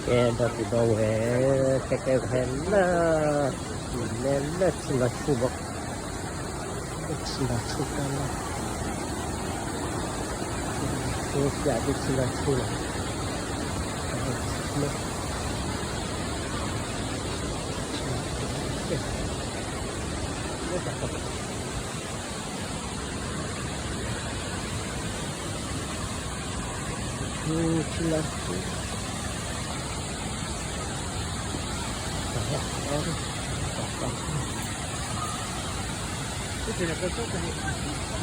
ကဲ ဒီပုၢ်ဒီဝဲၢ်, ခဲကဲပဟဲလၢ လဲၤလၢထံလီၤဆူဘီ, လၢထံလီၤဆူတၢ်လီၢ်, ဆူပၠးဒ်ထံလီၤဆူလီၤ, လၢ လဲၤထံဖျၢၣ်ခိၣ်, ဖျၢၣ်ခိၣ်ဖျၢၣ်ခိၣ်လီၤ.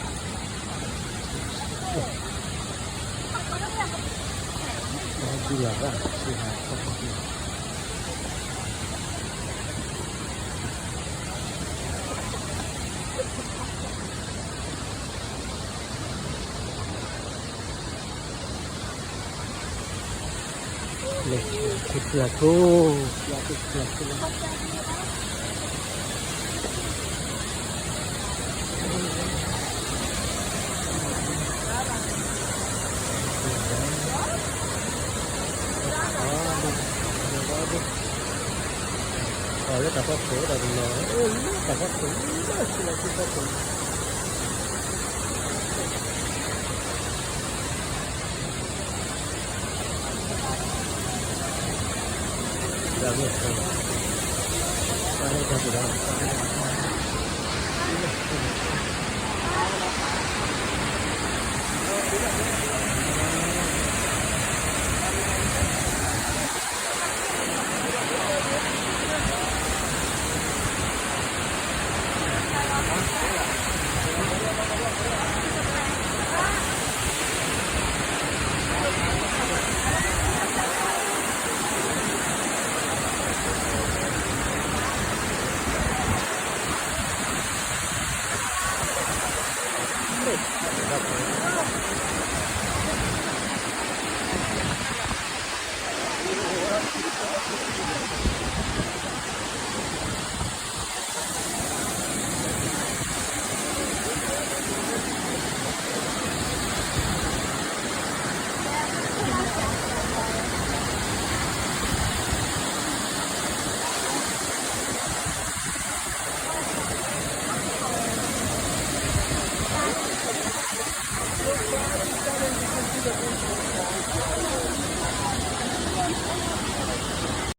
Ɔ, လၢတၢ်ဖီခိၣ်ဒီးတနီၤ, လၢတၢ်ဖီခိၣ်, လၢထံလီၤဆူဖီခိၣ်.